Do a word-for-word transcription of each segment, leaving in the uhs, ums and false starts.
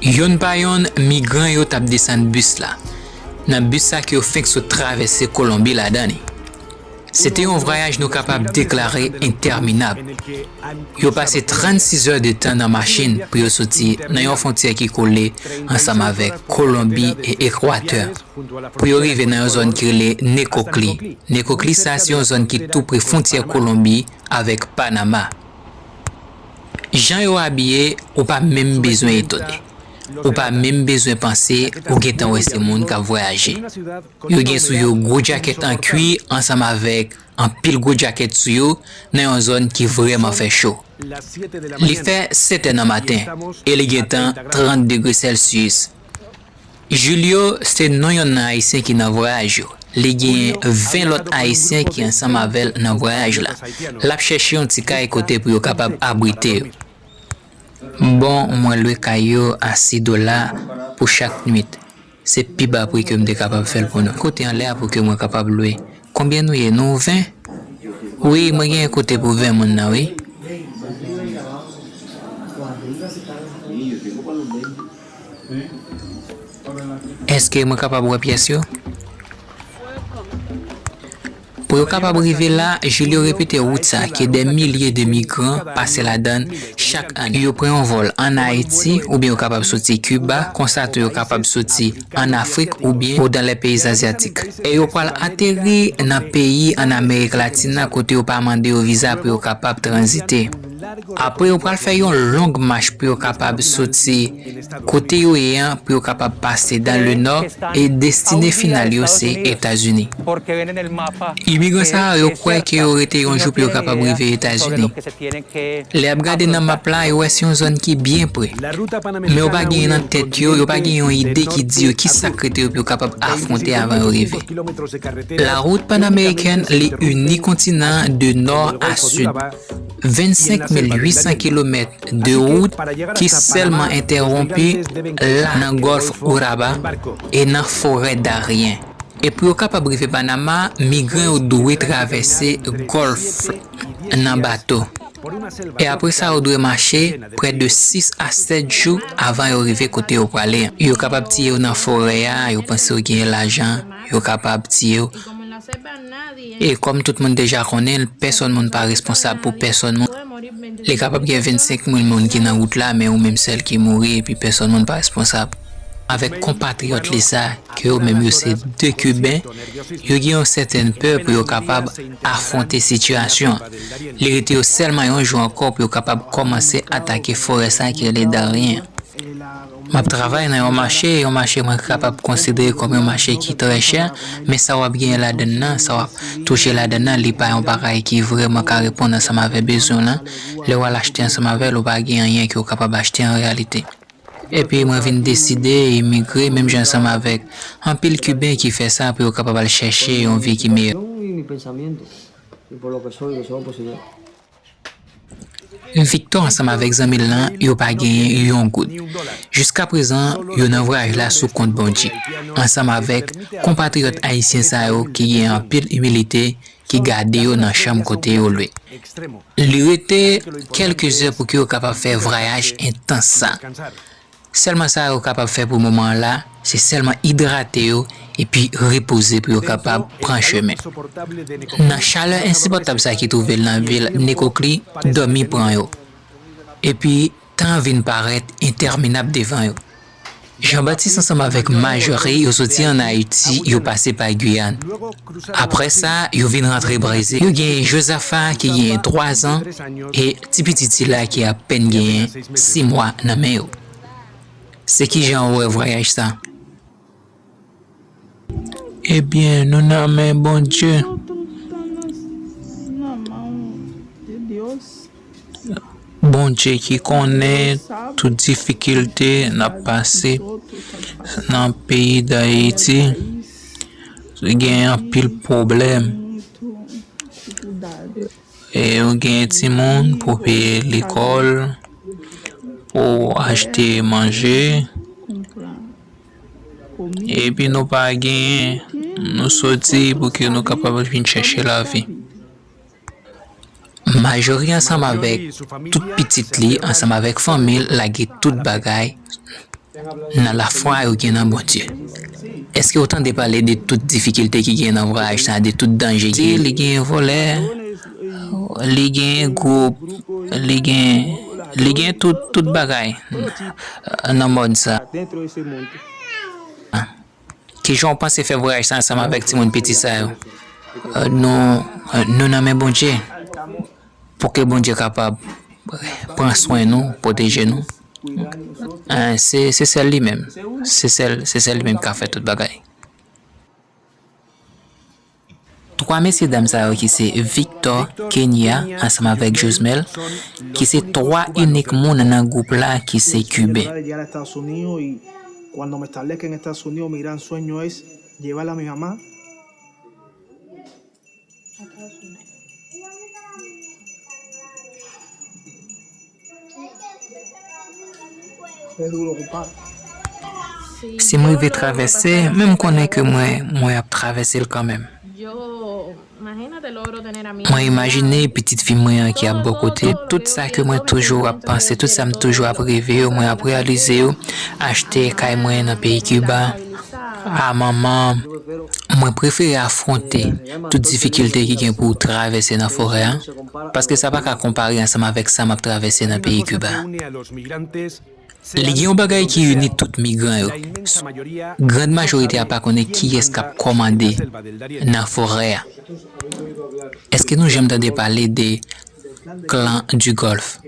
Yonn pa yonn, migran yo t ap desann bis la, nan bis sa ke yo fenk sot travèse Kolonbi ladan li. Se te yon vwayaj nou kapab deklare entèminab. Yo pase trannsis è de tan nan machin pou yo soti nan yon fwontyè ki kole ansanm avèk Kolonbi e Ekwatè, pou yo rive nan yon zòn ki rele Nekokli. Nekokli sa se yon zòn ki tou pre fwontyè Kolonbi avèk Panama. Jan yo abiye, ou pa menm bezwen etone. Ou pa menm bezwen panse ou gentan wè se moun k ap vwayaje. Yo gen sou yo gwo djakèt an kwi ansanm avèk anpil gwo djakèt sou yo nan yon zòn ki vrèman fè cho. Li fè sèt è nan maten e li gentan trant degre Celsius. Julio se non yonn nan Ayisyen ki nan vwayaj yo. Li gen ven lòt Ayisyen ki ansanm avè l nan vwayaj la. L ap chèche yon ti kay kote pou yo kapab abrite yo. Bon, mwen lwe kay yo a sis dola pou chak nuit. Se pi ba pri ke m te kapab fè l pou nou. Kote anlè a pou ke mwen kapab lwe. Konbyen nou ye? Nou ven? Wi, mwen gen kote pou ven moun nan, wi. Èske mwen kapab wè pyès yo? Pou yo kapab rive la, Julio repete wout sa ke dè milye de migran pase ladan l chak ane. Yo pran yon vòl ann Ayiti, oubyen yo kapab soti Kiba, konsa tou yo kapab soti ann Afrik oubyen o dan lè peyi azyatik. E yo pral ateri nan peyi ann Amerik Latin nan kote yo pa mande yo viza pou yo kapab tranzite. Apre yo pral fè yon long mach pou yo kapab soti kote yo ye an, pou yo kapab pase dan le nò e destine final yo se Etazini. Imigran sa yo, yo kwè ke yo rete yon jou pou yo kapab rive Etazini. Lè y ap gade nan map la, yo wè se yon zòn ki byen pre. Men yo pa gen nan tèt yo, yo pa gen yon ide ki di yo ki sa k rete yo pou yo kapab afwonte avan yo rive. La route panaméricaine li ini kontinan an de nò a sid. Vennsenk mil uitsan kilomèt de wout ki sèlman entèwonpi la nan gòlf Urabá e nan forè Darien. E pou yo kapab rive Panama, migran yo dwe travèse gòlf nan bato. E apre sa, yo dwe mache prè de sis a sèt jou avan yo rive kote yo prale an. Yo kapab tiye w nan forè a, yo panse w genyen lajan, yo kapab tiye w. E kòm tout moun deja konnen l, pèsonn moun pa responsab pou pèsonn moun. Li kapab gen vennsenk mil moun ki nan wout la, men ou menm sèl ki mouri, epi pèsonn moun pa responsab. Avèk konpatriyòt li sa, ke yo menm yo se de Kiben, yo gen yon sètèn pè pou yo kapab afwonte sitiyasyon an. Li rete yo sèlman yon jou ankò pou yo kapab kòmanse atake forè sa ki rele Darien an. M ap travay nan yon mache, yon mache mwen kapab konsidere kòm yon mache ki trè chè, men sa w ap genyen ladan l nan, sa w ap touche ladan l nan, li pa yon bagay ki vrèman ka reponn ansanm avè bezwen w lan. Lè w al achte ansanm avè l, ou pa gen anyen ke w kapab achte an reyalite. Epi mwen vin deside imigre, menm jan ansanm avèk anpil Kiben ki fè sa pou yo kapab al chèche yon vi ki meyè. Victor ansanm avèk zanmi l lan, yo pa genyen yon goud. Jiskaprezan, yo nan vwayaj la sou kont Bondye, ansanm avèk konpatriyòt ayisyen sa yo ki gen anpil imilite, ki gade yo nan chanm kote yo lwe. Li rete kèlke zè pou ke yo kapab fè vwayaj entans sa. Sèlman sa yo kapab fè pou moman an la, se sèlman idrate yo epi repoze pou yo kapab pran chemen. Nan chalè ensipòtab sa ki twouve l nan vil Nekokli, dòmi pran yo. Epi tan an vin parèt entèminab devan yo. Jean-Baptiste ansanm avèk Marjorie, yo soti ann Ayiti, yo pase pa Giyàn. Apre sa, yo vin rantre Brezil. Yo gen Josafa ki gen twa zan e ti pitit sila ki apèn gen sis mwa nan men yo. Se kijan ou wè vwayaj sa? Ebyen, nou nan men Bondye. Bondye ki konnen tout difikilte n ap pase nan peyi Dayiti. Gen anpil pwoblèm. E ou gen timoun pou peye lekòl, pou achte manje. Epi nou pa genyen, nou soti pou ke nou kapab vin chèche lavi. Majori ansanm avèk tout pitit li, ansanm avèk fanmi l, lage tout bagay nan lafwa yo gen nan Bondye. Èske w tande pale de tout difikilte ki gen nan vwayaj sa, de tout danje ki li gen vòlè, li gen gwoup, li gen, li gen tout, tout bagay nan mond sa. Kijan w panse fè vwayaj sa ansanm avèk timoun piti sa yo? Nou, nou nan men Bondye. Pou ke Bondye kapab pran swen nou, pwoteje nou. Eh, se, se sèl li menm. Se sèl, se sèl li menm ki ka fè tout bagay. Twa mesye dam sa yo ki se Victor, Kenya, ansanm avèk Josmel, ki se twa inik moun nan gwoup la ki se Kiben. Si m rive travèse, men m konnen ke mwen, mwen ap travèse l kanmenm. Mwen imajine pitit fi mwen an ki ap bò kote. Tout sa ke mwen toujou ap panse, tout sa m toujou ap reve yo, mwen ap reyalize yo. Achte kay mwen nan peyi Kiba. A manman, mwen prefere afwonte tout difikilte ki gen pou w travèse nan forè a, paske sa pa ka konpare ansanm avèk sa m ap travèse nan peyi Kiba. Li gen yon bagay ki ini tout migran yo. Grand majorite a pa konnen kiyès k ap kòmande nan forè a. Èske nou janm tande pale de Clan du Golfe?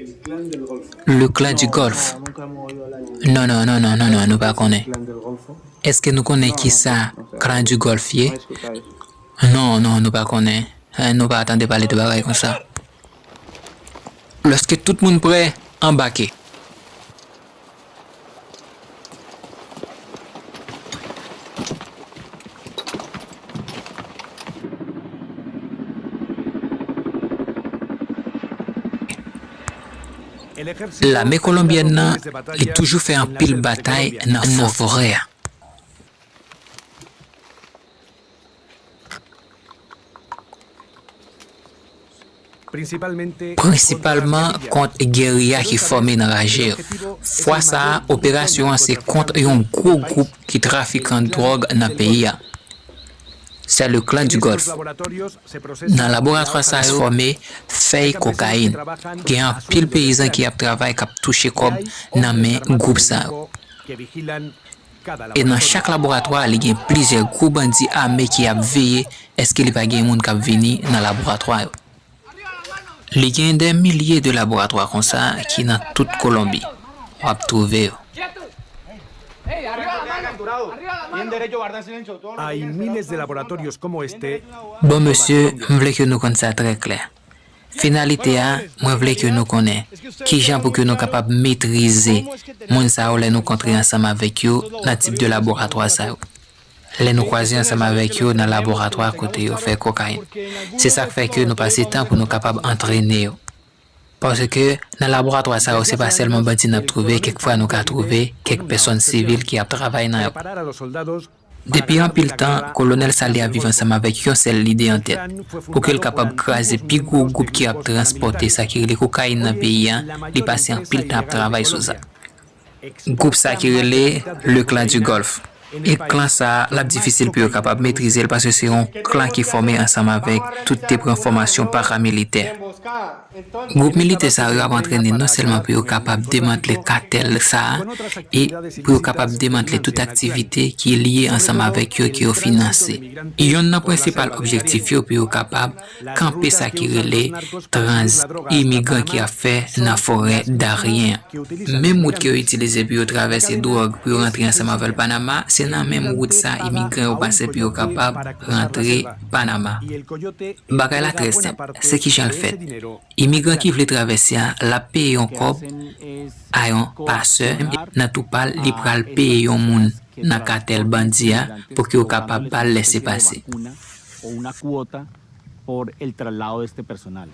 Le Clan du Golfe? Non, non, non, non, non, non, nou pa konnen. Èske nou konnen ki sa Clan du Golfe ye? Non, non, nou pa konnen. Eh, nou pa tande pale de bagay konsa. Lòske tout moun prè, anbake. Lame kolonbyèn nan, li toujou fè anpil batay nan fò forè a. Prensipalman kont geriya ki fòme nan raje yo. Fwa sa a, operasyon an se kont yon gwo gwoup ki trafikan dwòg nan peyi a. C'est le Clan du Golfe. Nan laboratwa sa a fòme fèy kokayin. Gen anpil peyizan ki ap travay, k ap touche kòb nan men gwoup sa yo. E nan chak laboratwa, li gen plizyè gwo bandi ame ki ap veye èske li pa gen moun k ap vini nan laboratwa yo. Li gen dè milye de laboratwa konsa ki nan tout Kolonbi. W ap twouve yo. Hay miles de laboratorios como este. Bon, mesye, m vle ke nou konn sa trè klè. Finalite a, mwen vle ke nou konnen kijan pou ke nou kapab metrize moun sa yo lè nou kontre ansanm avèk yo nan tip de laboratwa sa yo. Lè nou kwaze ansanm avèk yo nan laboratwa kote yo fè kokayin. Se sa k fè ke nou pase tan pou nou kapab antrene yo. Paske nan laboratwa sa yo, se pa sèlman bandi n ap twouve, kèk fwa nou ka twouve kèk pèsòn sivil ki ap travay nan yo. Depi anpil tan, Kolonèl Salye ap viv ansanm avèk yon sèl lide an tèt, pou ke l kapab kraze pi gwo gwoup ki ap transpòte sa ki rele kokayin nan peyi a, li pase anpil tan ap travay sou sa. Gwoup sa ki rele Le Clan du Golfe. E klan sa a, l ap difisil pou yo kapab metrize l, paske se yon klan ki fòme ansanm avèk tout te pran fòmasyon paramilitè. Gwoup militè sa yo ap antrene non sèlman pou yo kapab demantle katèl sa a, e pou yo kapab demantle tout aktivite ki lye ansanm avèk yo, ke yo finanse. Yonn nan prensipal objektif yo pou yo kapab kanpe sa ki rele trans imigran ki ap fè nan forè Darien an. Menm wout ke yo itilize pou yo travèse dwòg pou yo rantre ansanm avè l Panama, se nan menm wout sa imigran yo pase pou yo kapab rantre Panama. Bagay la trè senp, se kijan l fèt. Imigran ki vle travèse a, l ap peye yon kòb a yon pasè, nan tou pa l, li pral peye yon moun nan katèl bandi a pou ke yo kapab ba l lèsepase. Por el traslado de este personal.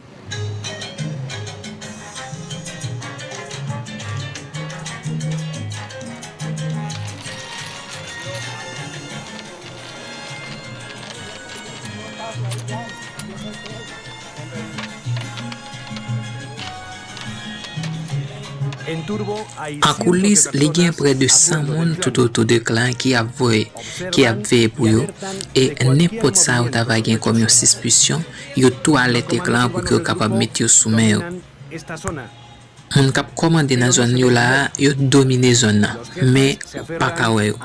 An koulis, li gen prè de san moun toutotou de Klan ki ap voye, ki ap veye pou yo, e nenpòt sa yo ta va gen kòm yon sispisyon, yo tou alète Klan pou ke yo kapab mete yo sou men yo. Moun k ap kòmande nan zòn yo la a, yo domine zòn nan, men ou pa ka wè yo.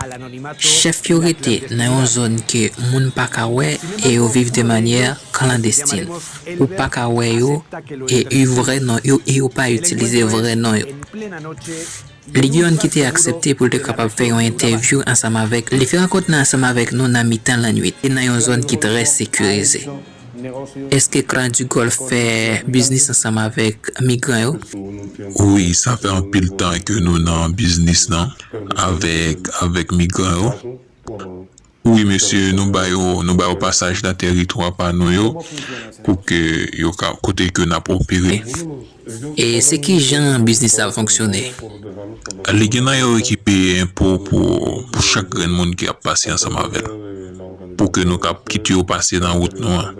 Chèf yo rete nan yon zòn ke moun pa ka wè e yo viv de manyè klandestin. Ou pa ka wè yo e yo vrè non yo e yo pa itilize vrè non yo. Li gen youn ki te aksepte pou l te kapab fè yon entèvyou ansanm avèk, li fè rankont nan ansanm avèk nou nan mitan lannwit e nan yon zòn ki trè sekirize. Èske Klan di Gòlf fè biznis ansanm avèk migran yo? Wi, sa fè anpil tan ke nou nan biznis lan avèk, avèk migran yo. Wi, mesye, nou ba yo, nou ba yo pasaj nan tèritwa pa nou yo pou ke yo ka, kote ke n ap opere. E se ki jan biznis sa fonksyone? Li gen nan yo ki peye enpo pou, pou chak grenn moun ki ap pase ansanm avè l, pou ke nou ka kite yo pase nan wout nou an,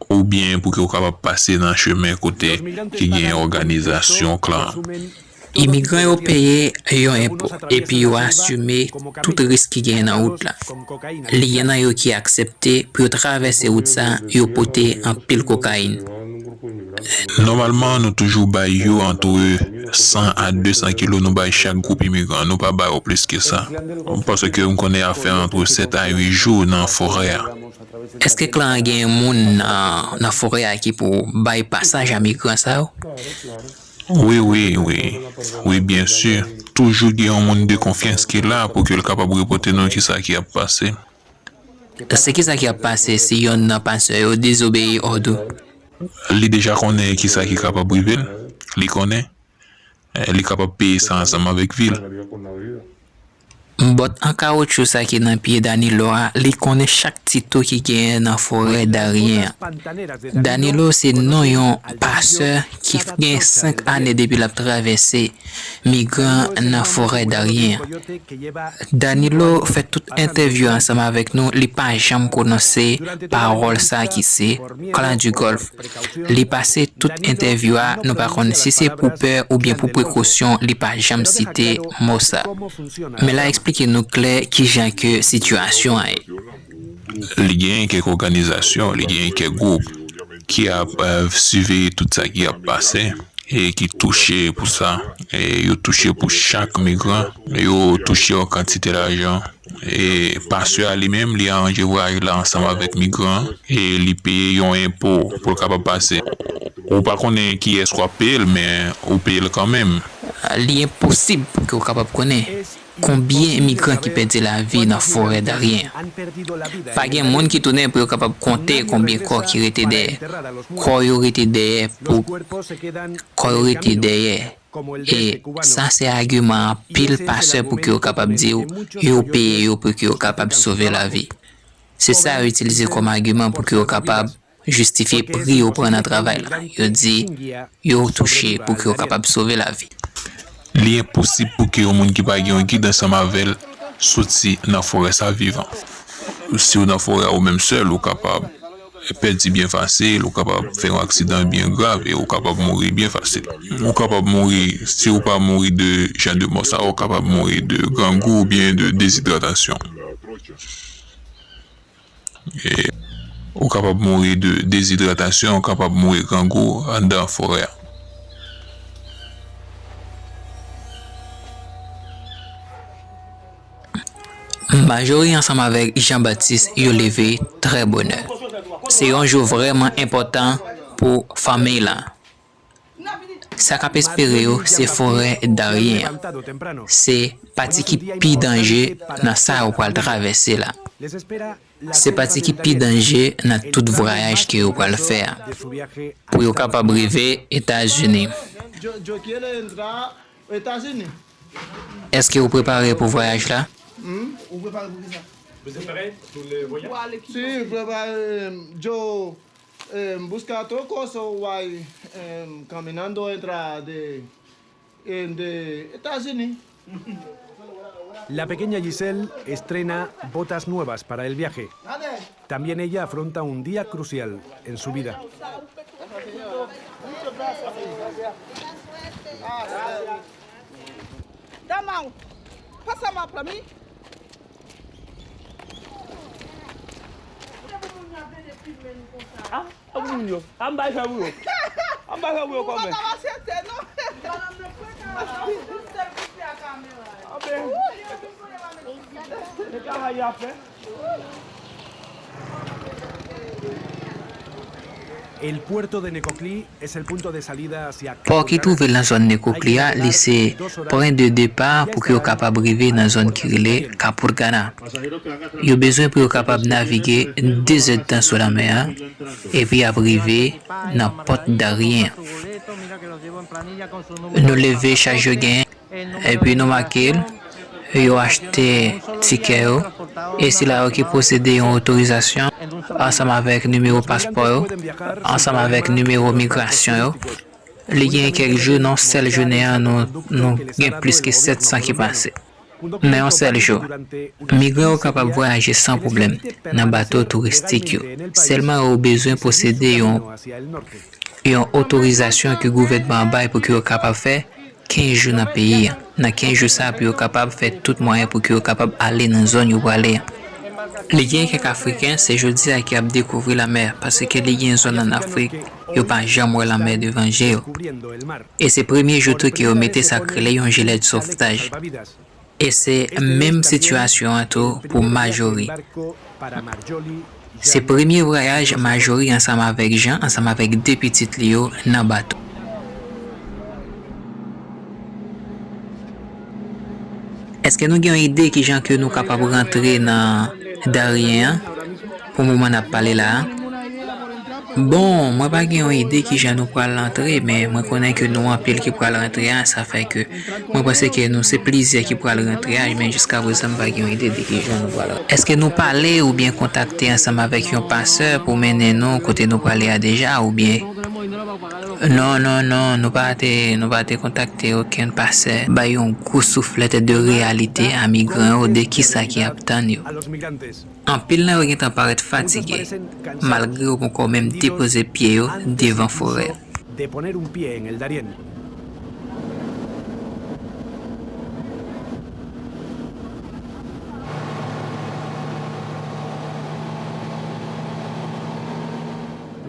oubyen pou ke yo kapab pase nan chemen kote ki gen òganizasyon Klan an. Imigran yo peye yon enpo, epi yo asime tout risk ki genyen nan wout la. Li gen nan yo ki aksepte pou yo travèse wout sa, yo pote anpil kokayin. Nòmalman, nou toujou bay yo antre san a de san kilo, nou bay chak gwoup imigran, nou pa ba yo plis ke sa. Paske m konnen y ap fè antre sèt a uit jou nan forè a. Èske Klan an gen moun nan, nan forè a ki pou bay pasaj a migran sa yo? Wi, wi, wi. Wi, byen si. Toujou gen yon moun de konfyans ki la pou ke l kapab repote nou kisa ki ap pase. Se kisa ki ap pase si yonn nan pastè yo dezobeyi òd ou? Li deja konnen kisa ki kapab rive l. Li konnen. Eh, li kapab peye sa ansanm avèk vi l. Bòt an kawotchou sa ki nan pye Danilo a, li konnen chak ti twou ki genyen nan forè Darien an. Danilo se non yon pastè ki gen senk ane depi l ap travèse migran nan forè Darien an. Danilo fè tout entèvyou ansanm avèk nou, li pa janm pwononse pawòl sa ki se Clan du Golfe. Li pase tout entèvyou a, nou pa konn si se pou pè oubyen pou prekosyon, li pa janm site mo sa. Men l a eksplike nou klè kijan ke sitiyasyon an ye. Li genyen kèk òganizasyon, li genyen kèk gwoup ki ap, eh, siveye tout sa ki ap pase e ki touche pou sa. E yo touche pou chak migran, yo touche yon kantite lajan. E pastè a li menm, li aranje vwayaj la ansanm avèk migran an, e li peye yon enpo pou l kapab pase. Ou pa konnen kiyès w ap peye l, men ou peye l kanmenm. Li enposib pou ke w kapab konnen konbyen migran ki pèdi lavi nan forè Darien an. Pa gen moun ki tounen pou yo kapab konte konbyen kò ki rete dèyè. Kò yo rete dèyè pou, kò yo rete dèyè. E sa se agiman anpil pastè pou ke yo kapab di w, yo peye yo pou ke yo kapab sove lavi. Se sa yo itilize kòm agiman pou ke yo kapab jistifye pri yo pran nan travay la. Yo di yo touche pou ke yo kapab sove lavi. Li enposib pou ke yon moun ki pa gen yon gid ansanm avè l soti nan forè sa vivan. Si w nan forè a ou menm sèl, ou kapab pèdi byen fasil, ou kapab fè yon aksidan byen grav e ou kapab mouri byen fasil. Ou kapab mouri, si ou pa mouri de jan de mò sa, ou kapab mouri de grangou oubyen de dezidratasyon. E ou kapab mouri de dezidratasyon, ou kapab mouri grangou anndan forè a. Majori ansanm avèk Jean Baptiste yo leve trè bonè. Se yon jou vrèman enpòtan pou fanmiy la. Sa k ap espere yo se forè Darien an. Se pati ki pi danje nan sa yo pral travèse la. Se pati ki pi danje nan tout vwayaj ke yo pral fè a. Pou yo kapab rive Etazini. Èske ou prepare pou vwayaj la? Hmm? Ou prepare pou kisa? Si, prepare, yo, eh, busca otro cosa, why, eh, caminando entra de, eh, de Estados Unidos. La pequeña Giselle estrena botas nuevas para el viaje. También ella afronta un día crucial en su vida. Muchas gracias. Ah, sí. Damau, pasa m ap la mi. Ah, ah, moun yo. Ah, m bay fè pou yo. Ah, m bay fè pou yo kòmè. Ah, ben. Se travay y ap fè. El puerto de Necoclí es el punto de salida hacia Pò ki twouve l nan zòn Necoclí a, li se pwen de depa pou ke yo kapab rive nan zòn ki rele Capurganá. Yo bezwen pou yo kapab navige de zèdtan sou lanmè a, epi y ap rive nan pòt Darien an. Nou leve chaj yo genyen. Epi nou make l, yo achte tikè yo, e sila yo ki posede yon otorizasyon ansanm avèk nimewo paspò yo, ansanm avèk nimewo migrasyon yo. Li gen kèk jou, nan sèl jounen an, nou, nou gen plis ke sèt san ki pase. Nan yon sèl jou, migran yo kapab vwayaje san pwoblèm nan bato touristik yo. Sèlman yo bezwen posede yon, yon otorizasyon ke gouvènman an bay pou ke yo kapab fè kenz jou nan peyi a. Nan kenz jou sa a, pou yo kapab fè tout mwayen pou ke yo kapab ale nan zòn yo prale a. Li gen kèk Afriken, se jodi a ke y ap dekouvri lanmè, paske li gen zòn ann Afrik, yo pa janm wè lanmè devan je yo. E se premye jou tou ke yo mete sa k rele yon jilèt sovtaj. E se menm sitiyasyon an tou pou Majori. Se premye vwayaj Majori ansanm avèk Jan, ansanm avèk de pitit li yo nan bato. Èske nou gen yon ide kijan ke nou kapab rantre nan Darien an pou moman n ap pale la a? Bon, mwen pa gen yon ide kijan nou pral rantre, men mwen konnen ke nou anpil ki pral rantre a, sa fè ke mwen panse ke nou se plizyè ki pral rantre a, men jiskaprezan m pa gen yon ide de kijan nou pral rantre. Èske nou pale oubyen kontakte ansanm avèk yon pasè pou mennen nou kote nou prale a deja, oubyen? Non, non, non, nou pa te, nou pa te kontakte okenn pasè. Bay yon gwo souflèt de reyalite a migran yo de kisa ki ap tann yo. Anpil nan yo gentan parèt fatige, malgre yo poko menm depoze pye yo devan forè. De poner un pie en el Darién.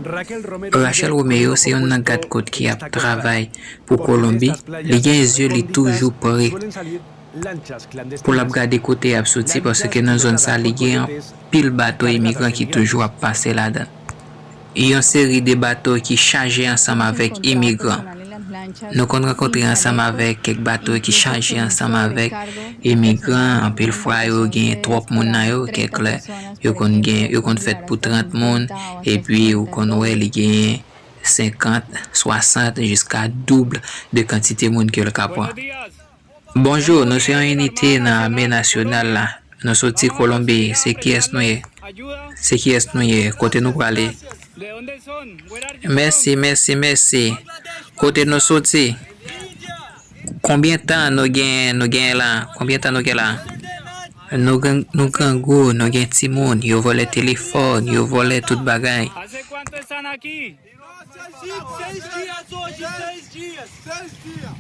Rachel Romeo se youn nan gad kot ki ap travay pou Kolonbi. Li gen zye li toujou pre pou l ap gade kote y ap soti, paske nan zòn sa, li gen anpil bato imigran ki toujou ap pase ladan. Yon seri de bato ki chaje ansanm avèk imigran. Nou konn rankontre ansanm avèk kèk bato ki chaje ansanm avèk imigran. Anpil fwa, yo gen twòp moun nan yo. Kèk lè, yo konn gen, yo konn fèt pou trant moun. Epi, ou konn wè, li gen senkant, swasant, jiska doub de kantite moun ke l ka pran. Bonjou, nou se yon inite nan ame nasyonal la. Nou soti Kolonbi. Se kiyès nou ye? Se kiyès nou ye? Kote nou prale? Mèsi, mèsi, mèsi. Kote nou soti? Konbyen tan nou gen, nou gen la? Konbyen tan nou gen la? Nou gen, nou grangou, nou gen timoun, yo vòlè telefòn, yo vòlè tout bagay. Seis dias hoje, seis dias. Seis dias.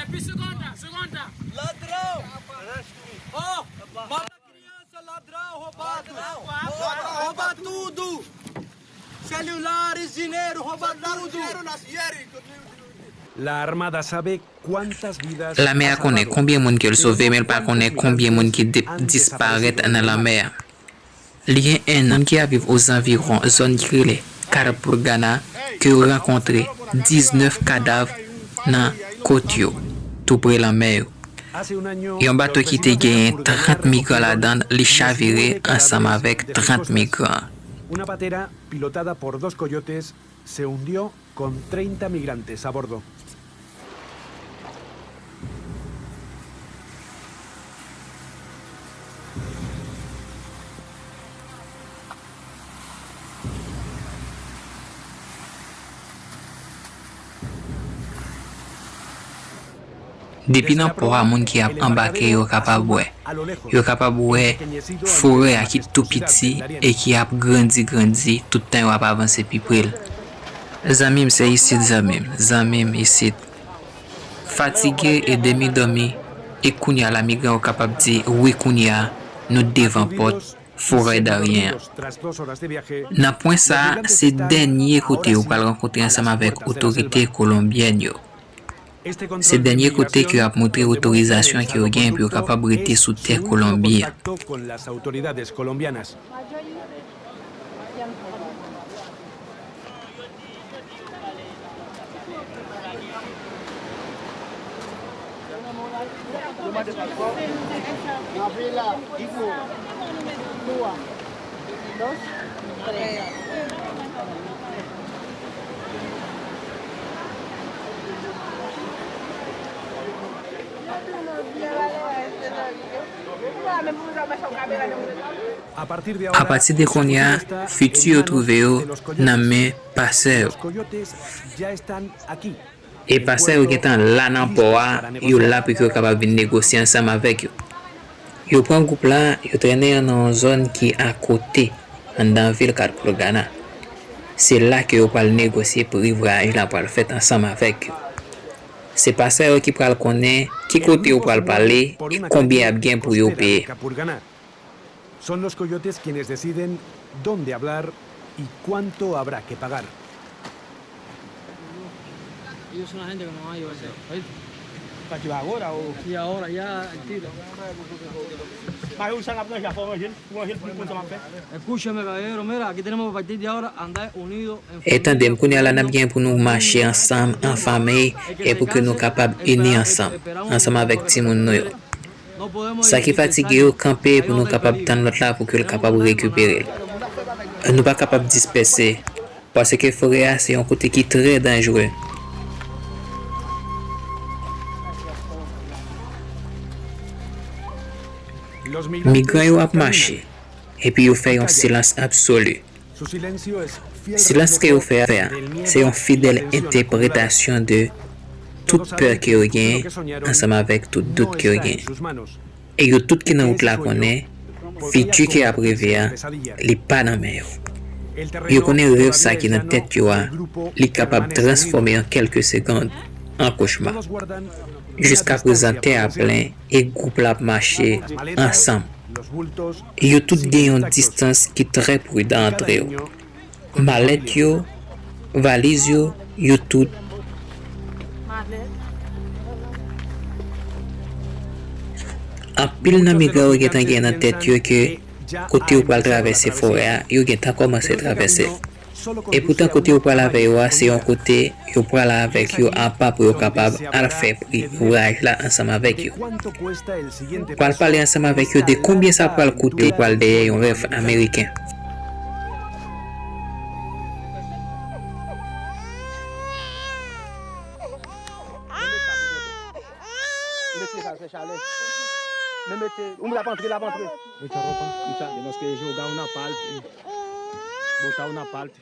Repite, segunda, segunda. Ladrão. Ó, mata criança, ladrão, roubado. Ladrão. Rouba tudo. Celulares, dinheiro, rouba tudo. La Armada sabe cuántas vidas. Lame a konnen konbyen moun ke l sove, men l pa konnen konbyen moun ki de-, disparèt nan lanmè a. Li gen en an, moun ki ap viv ozanviwon zòn ki rele Carapurgana ke yo rankontre diznèf kadav nan kot yo, tou pre lanmè yo. Yon bato ki te genyen trant migran ladan l, li chavire ansanm avèk trant migran. Una patera pilotada por dos coyotes se hundió con treinta migrantes a bordo. Depi nan pò a, moun ki ap anbake yo kapab wè. Yo kapab wè forè a ki tou piti e ki ap grandi, grandi, tout tan yo ap avanse pi pre l. Zanmi m, se isit, zanmi m. Zanmi m, isit. Fatige e demi dòmi, E kounye a la, migran yo kapab di, wi, kounye a, nou devan pòt forè Darien an. Nan pwen sa a, se dènye kote yo pral rankontre ansanm avèk otorite kolonbyèn yo. Se dènye kote ke y ap montre otorizasyon ke yo gen pou yo kapab rete sou tè Kolonbi an. Apati de kounye a, fiti yo twouve yo nan men pasè yo. E pasè yo gentan la nan pò a, yo la pou ke yo kapab vin negosye ansanm avèk yo. Yo pran gwoup la, yo trennen yo nan yon zòn ki akote, anndan vil Cat Colgana. Se la ke yo pral negosye pri vwayaj la pral fèt ansanm avèk yo. Se pasè yo ki pral konnen ki kote yo pral pale e konbyen y ap gen pou yo peye. Son los coyotes quienes deciden dónde hablar y cuánto habrá que pagar. Ellos son la gente que nos van a llevar. ¿Oíste? ¿Para que va ahora o? Sí, ahora, ya al tiro. Escúchame, caballero, mira, aquí tenemos que partir de ahora, andar unidos en... E tande m, kounye a la n ap gen pou nou mache ansanm, an fanmi, e pou ke nou kapab ini ansanm, ansanm avèk timoun nou yo. Sa ki fatige yo kanpe pou nou kapab tann lòt la pou ke l kapab rekipere l. Nou pa kapab dispèse, paske forè a se yon kote ki trè danjere. Migran yo ap mache, epi yo fè yon silans absoli. Silans ke yo fè a, se yon fidèl entèpretasyon de tout pè ke yo genyen ansanm avèk tout dout ke yo genyen. E yo tout ki nan wout la konnen fiti ke ap rive a, li pa nan men yo. Yo konnen rèv sa ki nan tèt yo a, li kapab transfòme an kèlke segonn an kochma. Jiskaprezan tè a plen e gwoup la ap mache ansanm. Yo tout gen yon distans ki trè pridan antre yo. Malèt yo, valiz yo, yo tout. Anpil nan migran yo gentan gen nan tèt yo ke kote yo pral travèse forè a, yo gentan kòmanse travèse l. Epoutan, kote yo pral avè yo a, se yon kote yo pral avèk yo apa pou yo kapab al fè pri vwayaj la ansanm avèk yo. Pral pale ansanm avèk yo de konbyen sa pral koute, pral dèyè yon rèv ameriken. Mete sa, fè chalè. Men mete, ou m ap antre, l ap antre. Mucha ropa, mucha, yo nos que yo una parte. Bota una parte.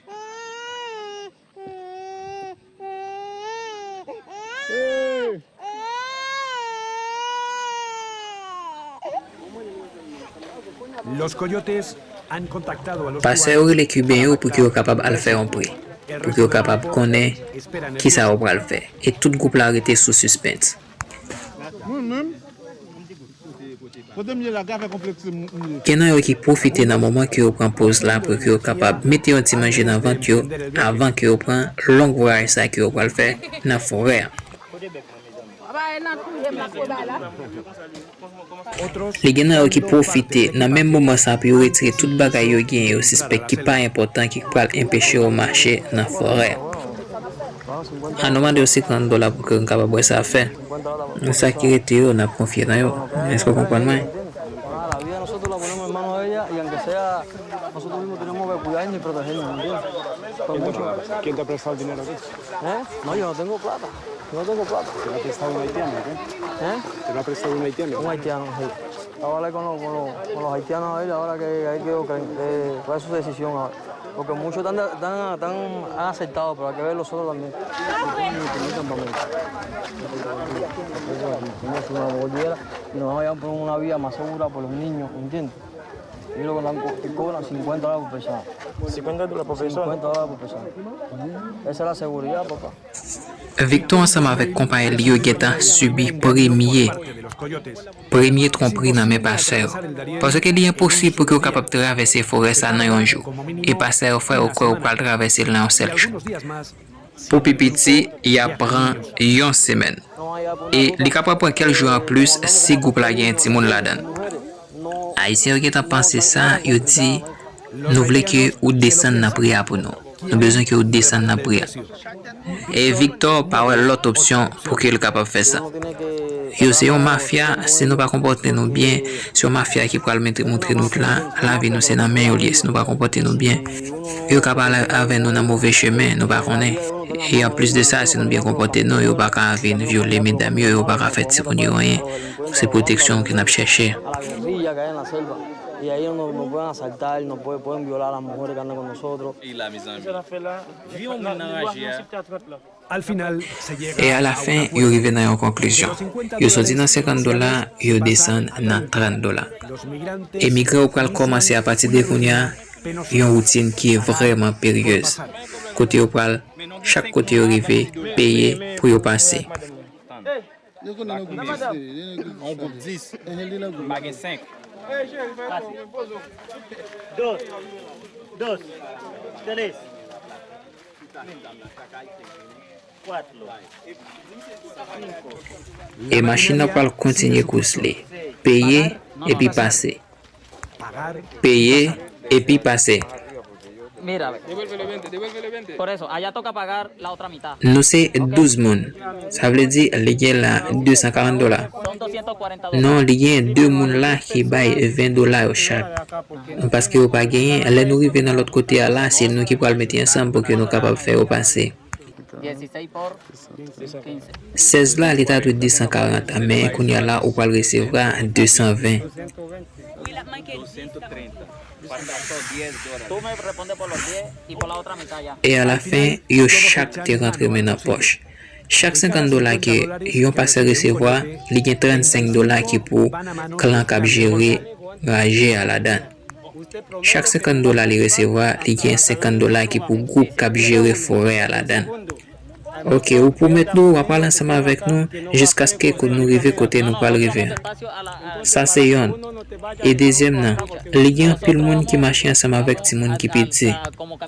Los coyotes han contactado a los... Pasè yo rele Kiben yo pou ke yo kapab al fè yon pri, pou ke yo kapab konnen kisa yo pral fè. E tout gwoup la rete sou sispens. Mwen menm, kote m ye la, gade konplekse m, m ye. Gen nan yo ki pwofite nan moman ke yo pran poz la pou ke yo kapab mete yon ti manje nan vant yo avan ke yo pran long vwayaj sa ke yo pral fè nan forè a. Li gen nan yo ki pwofite nan menm moman sa pou yo retire tout bagay yo genyen yo sispèk ki pa enpòtan ki pral enpeche yo mache nan forè a. An nou mande yo senkant dola pou ke nou kapab wè sa fè. Sa ki rete yo, n ap konfye nan yo. Èske w konprann mwen? Nosotros mismos tenemos que cuidarnos y protegernos, ¿me entiendes? Por mucho. ¿Quién te ha prestado el dinero a ti? ¿Eh? No, yo no tengo plata. Yo no tengo plata. Te lo ha prestado un haitiano, ¿no? ¿Eh? Te lo ha prestado un haitiano. Un haitiano, sí. Estaba hablando con los, con los, con los haitianos ahí, ahora que hay que, que, eh, cuál es su decisión ahora. Porque muchos están, están, están, han aceptado, pero hay que ver los otros también. Tenemos una cordillera y nos vamos a llevar por una vía más segura por los niños, ¿entiendes? Y lo que dan co-, te cobran cincuenta dólares por persona. Cincuenta dólares por persona. Cincuenta dólares por persona. Esa es la seguridad, papá. Victor ansanm avèk konpayèl li yo gentan sibi premye Premye twonpri nan men pasè yo. Paske li enposib pou ke w kapab travèse forè sa nan yon jou. E pasè yo fè yo kwè ou pral travèse l nan yon sèl jou. Pou pi piti, y ap pran yon semèn. E li kapab pran kèk jou anplis si gwoup la gen timoun ladan l. Ayisyen yo gentan panse sa, yo di, nou vle ke ou desann nan pri a pou nou. Nou bezwen ke ou desann nan pri a. E Victor pa wè lòt opsyon pou ke l kapab fè sa. Yo se yon mafya, si nou pa konpòte nou byen, se yon mafya ki pral mete, montre nou la, lavi nou se nan men yo l ye, si nou pa konpòte nou byen. Yo ka pale avè nou nan move chemen, nou pa konnen. E anplis de sa, si nou byen konpòte nou, yo pa ka vin vyole medam yo, yo pa ka fè timoun yo anyen. Se pwoteksyon ke n ap chèche. Y ahí nos, nos pueden asaltar, nos pueden, pueden violar a las mujeres que andan con nosotros. E la, mezanmi. Vye yon moun nan raje a. Al final, se llega a un acuerdo. E alafen, yo rive nan yon konklizyon. Yo soti nan senkant dola, yo desann nan trant dola. Emigran yo pral kòmanse apati de kounye a yon woutin ki vrèman peryez. Kote yo pral, chak kote yo rive, peye pou yo pase. Yo konnen nan gwoup dis li, li nan gwoup. On gwoup dis. Ehe, li nan gwoup. M pa gen senk. Dos, dos, tres, cuatro, cinco. E machin nan pral kontinye kous li. Peye epi pase. Peye epi pase. Mira, ve. Por eso, allá toca pagar la otra mitad. Nou se douz moun. Sa vle di, li gen la de san karant dola. Non, li gen de moun la ki bay ven dola yo chak. Paske yo pa genyen, lè nou rive nan lòt kote a la, se nou ki pral mete ansanm pou ke nou kapab fè yo pase. Sèz la, li ta dwe de san karant, men kounye a la, ou pral resevwa de san ven. E alafen, yo chak te rantre men nan pòch. Chak senkant dola ke yon pasè resevwa, li gen trannsenk dola ki pou klan k ap jere raje a ladan. Chak senkant dola li resevwa, li gen senkant dola ki pou gwoup k ap jere forè a ladan. Oke, ou pwomèt nou w ap al ansanm avèk nou jiskaske nou rive kote nou pral rive an. Sa se yonn. E dezyèm nan, li gen anpil moun ki mache ansanm avèk timoun ki piti.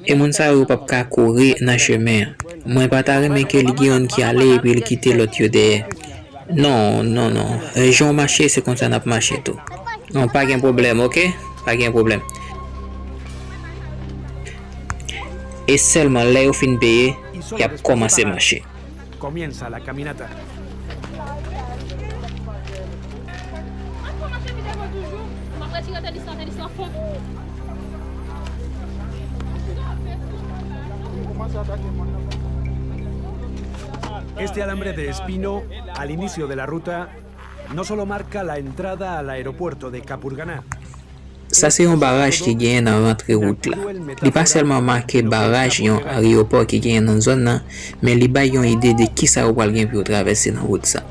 E moun sa yo p ap ka kouri nan chemen an. Mwen pa ta renmen ke li gen yonn ki ale epi l kite lòt yo dèyè. Non, non, non. E, jan w mache, se konsa n ap mache tou. Non, pa gen pwoblèm, oke? Pa gen pwoblèm. E sèlman lè yo fin peye, y ap kòmanse mache. Comienza la caminata. Este alambre de espino al inicio de la ruta no solo marca la entrada al aeropuerto de Capurganá. Sa se yon baraj ki genyen nan rantre wout la. Li pa sèlman make baraj yon ayewopò ki genyen nan zòn nan, men li bay yon ide de kisa ou pral gen pou yo travèse nan wout sa.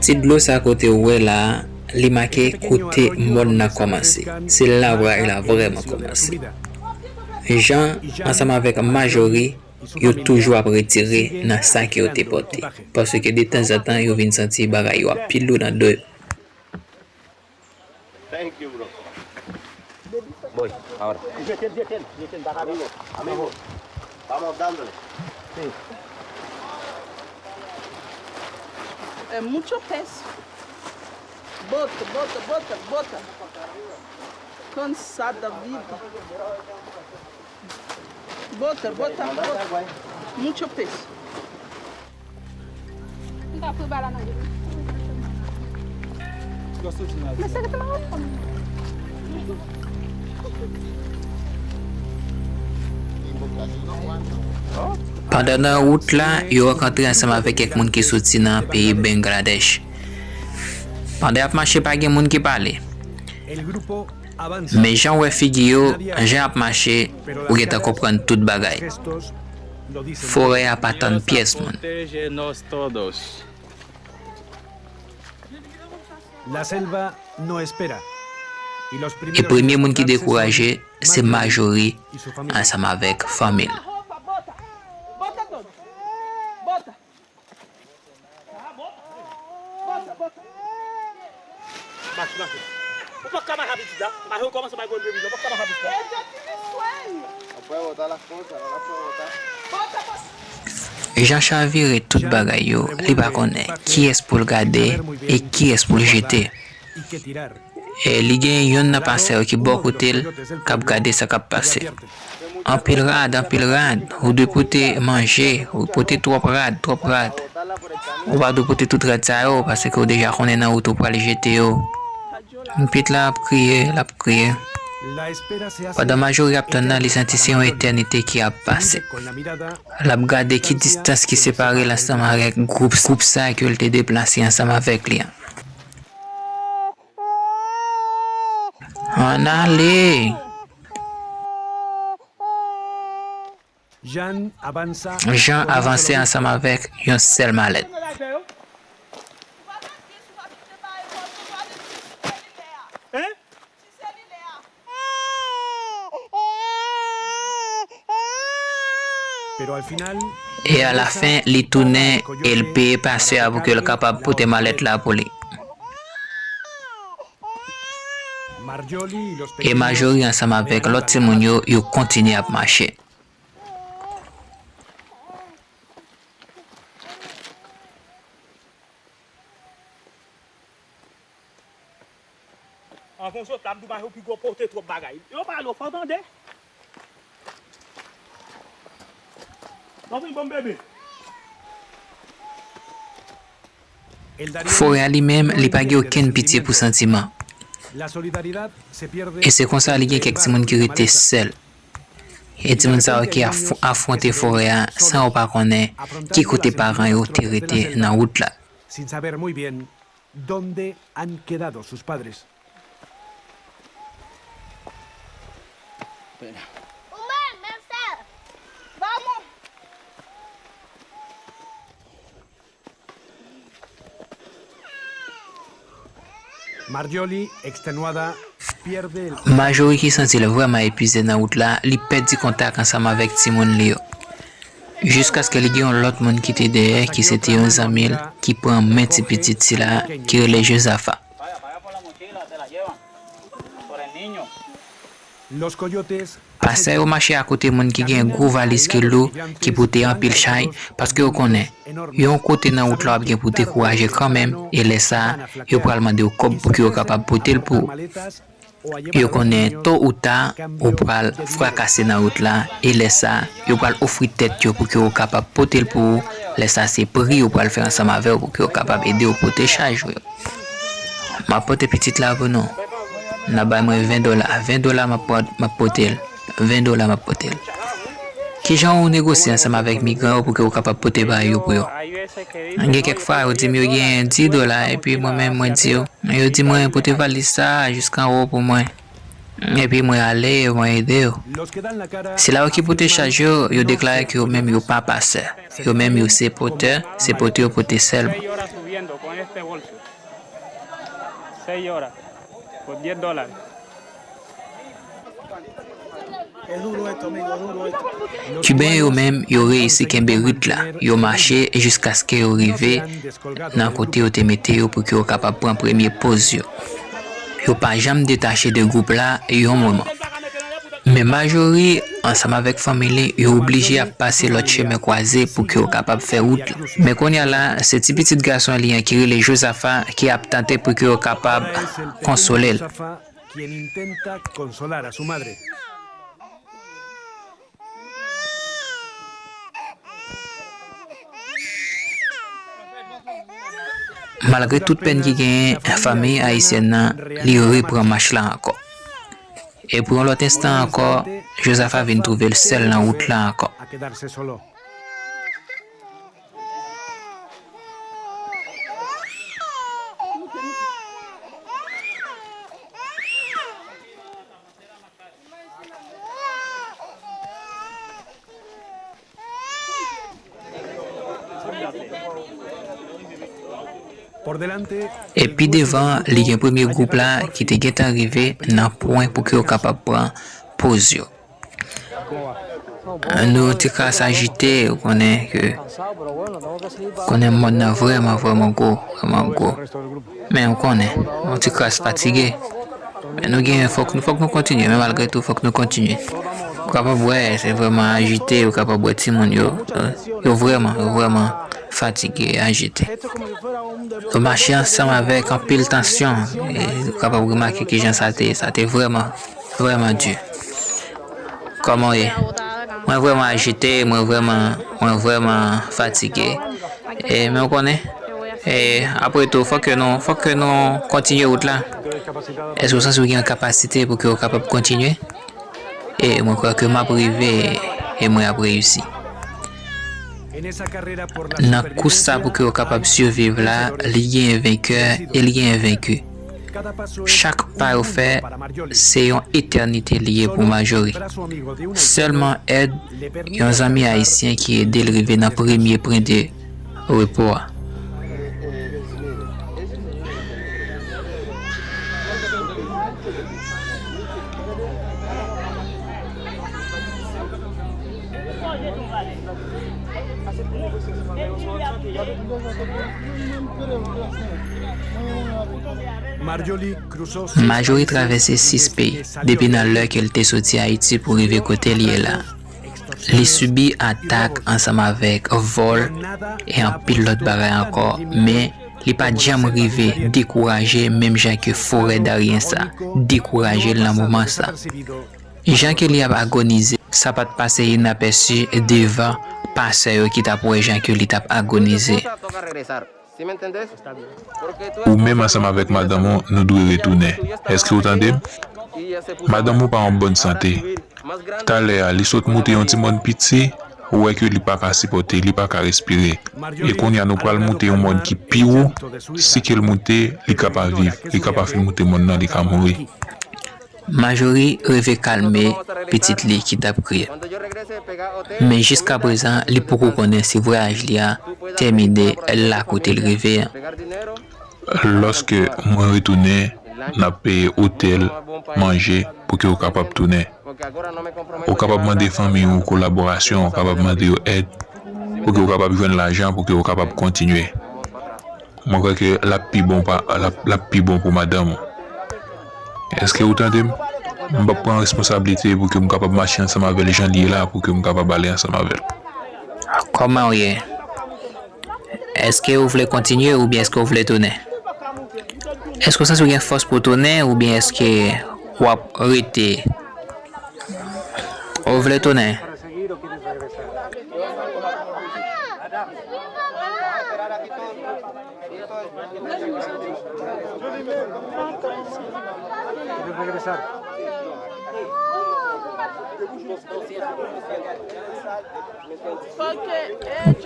Ti dlo sa kote ou wè la a, li make kote mòn nan kòmanse. Se la baraj la vrèman kòmanse. Jean, ansanm avèk Majori, yo toujou ap retire nan sa ke yo te pote. Paske detanzantan, yo vin santi bagay yo ap pi lou nan do yo. Thank you, bro. Voy, ahora. Amigo, amigo, vamos dándole. Sí. Eh, mucho peso. Bota, bota, bota, bota. Cansada vida. Bota, bota, bota. Mucho peso. Pandan nan wout la, yo rankontre ansanm avèk kèk moun ki soti nan peyi Bangladesh. Pandan y ap mache, pa gen moun ki pale. Men jan w wè figi yo, jan y ap mache, ou gentan konprann tout bagay. Forè a pa tann pyès moun. La selva no espera. E premye moun ki dekouraje, se Majori ansanm avèk fanmi l. Bota, bota. Bota, bota. Ou p ap ka mache avèk pitit la. Mache ou kòmanse bay pwoblèm, ou p ap ka mache avèk pitit la. Jan chavire tout bagay yo, li pa konnen kiyès pou l gade e kiyès pou l jete. E li gen yonn nan pasè yo ki bò kote l k ap gade sa k ap pase. Anpil rad, anpil rad. Ou dwe pote manje, ou pote twòp rad, twòp rad. Ou pa dwe pote tout rad sa yo, paske ou deja konnen nan wout ou pral jete yo. Pitit la ap kriye, l ap kriye. Pandan Majori ap tann nan, li santi se yon etènite ki ap pase. L ap gade ki distans ki separe l ansanm avèk gwoup, gwoup sa ke l te deplase ansanm avèk li an. Ann ale! Jan avanse ansanm avèk yon sèl malèt. E alafen, li tounen e l peye pasè a pou ke l kapab pote malèt la pou li. E Majori ansanm avèk lòt timoun yo, yo kontinye ap mache. Anvan w sot la, m di w mache w pi gwo pote twòp bagay. Yo pale w fò tande. Ann vin ban m bebe. Forè a li menm, li pa gen okenn pitye pou santiman. E se konsa li gen kèk timoun ki rete sèl. E timoun sa yo ki af-, afwonte forè a san yo pa konnen ki kote paran yo te rete nan wout la. Sin saber muy bien dónde han kedado sus padres. Marjorie, extenuada, pierde el. Majori ki santi l vrèman epize nan wout la, li pèdi kontak ansanm avèk timoun li yo. Jiskaske li gen yon lòt moun ki te dèyè, ki se te yon zanmi l, ki pran men ti pitit sila, ki rele Jozafa. Pasè yo mache akote moun ki gen gwo valiz ki lou, ki pote anpil chay, paske yo konnen yon kote nan wout la w ap gen pou dekouraje kanmenm, e lè sa a, yo pral mande w kòb pou ke yo kapab pote l pou ou. Yo konnen to ou ta, ou pral frakase nan wout la, e lè sa a, yo pral ofri tèt yo pou ke yo kapab pote l pou ou. Lè sa a, se pri yo pral fè ansanm avè w pou ke yo kapab ede w pote chaj ou yo. M ap pote pitit la pou nou. N ap bay mwen ven dola. Ven dola m ap pran, m ap pote l. Ven dola m ap pote l. Kijan ou negosye ansanm avèk migran yo pou ke ou kapab pote bagay yo pou yo? Gen kèk fwa, yo di m yo gen dis dola, epi mwen menm, mwen di yo, yo di mwen pote valiz sa a jiskanwo pou mwen. Epi mwen ale, mwen ede yo. Sila yo ki pote chaj yo, yo deklare ke yo menm yo pa pasè. Yo menm yo se pòtè, se pote yo pote sèlman. Kiben yo menm, yo reyisi kenbe rit la. Yo mache jiskaske yo rive nan kote yo te mete yo pou ke yo kapab pran premye poz yo. Yo pa janm detache de gwoup la yon moman. Men Majori, ansanm avèk fanmi li, yo oblije ap pase lòt chemen kwaze pou ke yo kapab fè wout la. Men kounye a la, se ti pitit gason li an ki rele Jozafa ki ap tante pou ke yo kapab konsole l. Malgre tout pèn ki genyen, fanmi ayisyèn nan, li repran mach la ankò. E pou yon lòt enstan ankò, Jozafa vin twouve l sèl nan wout la ankò. E pi devan, li gen premye gwoup la ki te gentan rive nan pwen pou ke yo kapab pran poz yo. Nou ti kras ajite, ou konnen ke, konnen mòn nan vrèman, vrèman gwo, vrèman gwo. Men ou konnen, nou ti kras fatige. Men nou gen, fòk nou, fòk nou kontinye, men malgre tou, fòk nou kontinye. Ou kapab wè, se vrèman ajite, ou kapab wè timoun yo, yo vrèman, yo vrèman fatige, ajite. Nou mache ansanm avèk anpil tansyon, e ou kapab remake kijan sa te, sa te vrèman, vrèman di. Kòman w ye? Mwen vrèman ajite, mwen vrèman, mwen vrèman fatige. E, men w konnen, e, apre tou, fòk ke nou, fòk ke nou kontinye wout la. Èske w santi w gen kapasite pou ke w kapab kontinye? E mwen kwè ke m ap rive e mwen ap reyisi. Nan kous sa pou ke w kapab siviv la, li gen venkè e li gen venki. Chak pa yo fè, se yon etènite li ye pou Marjorie. Sèlman èd yon zanmi ayisyen ki ede l rive nan premye pwen de repo a. Marjorie travèse sis peyi depi nan lè ke l te soti Ayiti pou rive kote l ye la. Li sibi atak ansanm avèk vòl e anpil lòt bagay ankò, men li pa t janm rive dekouraje menm jan ke forè daryen sa dekouraje l nan moman sa. Jan ke li ap agonize, sa pa t pase inapèsi devan pasè yo ki t ap wè jan ke li t ap agonize. Ou menm ansanm avèk madanm ou, nou dwe retounen. Èske w tande m? Madanm ou pa an bòn sante. Talè a, li sot moute yon ti mòn piti, ou wè ke li pa ka sipòte, li pa ka respire. E kounye a, nou pral moute yon mòn ki pi wo. Si ke l moute, li ka pa viv, li ka pa fin moute mòn nan, li ka mouri. Majori rive kalme pitit li ki t ap kriye. Men jiskaprezan, li poko konnen si vwayaj li a tèmine la kote l rive an. Lòske mwen retounen, n ap peye otèl, manje, pou ke w kapab tounen. Ou kapab mande fanmi w kolaborasyon, ou kapab mande yo èd, pou ke w kapab jwenn lajan, pou ke w kapab kontinye. Mwen kwè ke l ap pi bon pa, l ap, l ap pi bon pou madanm ou. Èske ou tande m? M p ap pran responsablite pou ke m kapab mache ansanm avè l jan li ye la, pou ke m kapab ale ansanm avè l. Kòman w ye? Èske ou vle kontinye oubyen èske ou vle tounen? Èske w santi w gen fòs pou w tounen oubyen èske w ap rete? Ou vle tounen?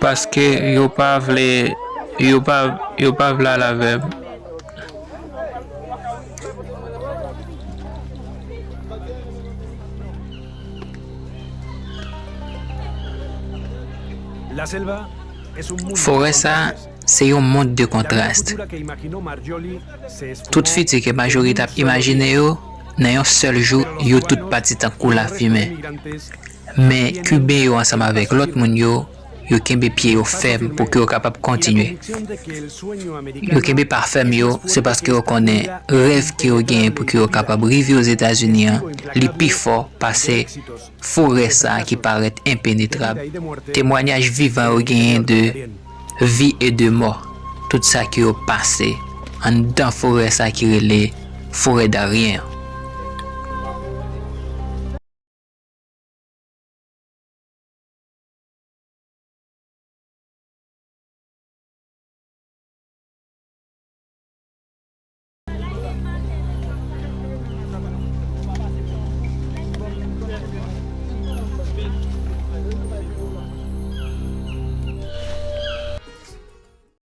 Paske yo pa vle, yo pa, yo pa vle al avè m. Forè sa, se yon mond de kontrast. Tout fiti ke Majori t ap imajine yo, nan yon sèl jou, yo tout pati tankou lafimen. Men Kiben yo ansanm avèk lòt moun yo, yo kenbe pye yo fèm pou ke yo kapab kontinye. Yo kenbe pa fèm yo, se paske yo konnen rèv ke yo genyen pou ke yo kapab rive Ozetazini an, li pi fò pase forè sa ki parèt enpenetrab. Temwanyaj vivan yo genyen de vi e de mò. Tout sa ke yo pase anndan forè sa ki rele forè daryen an.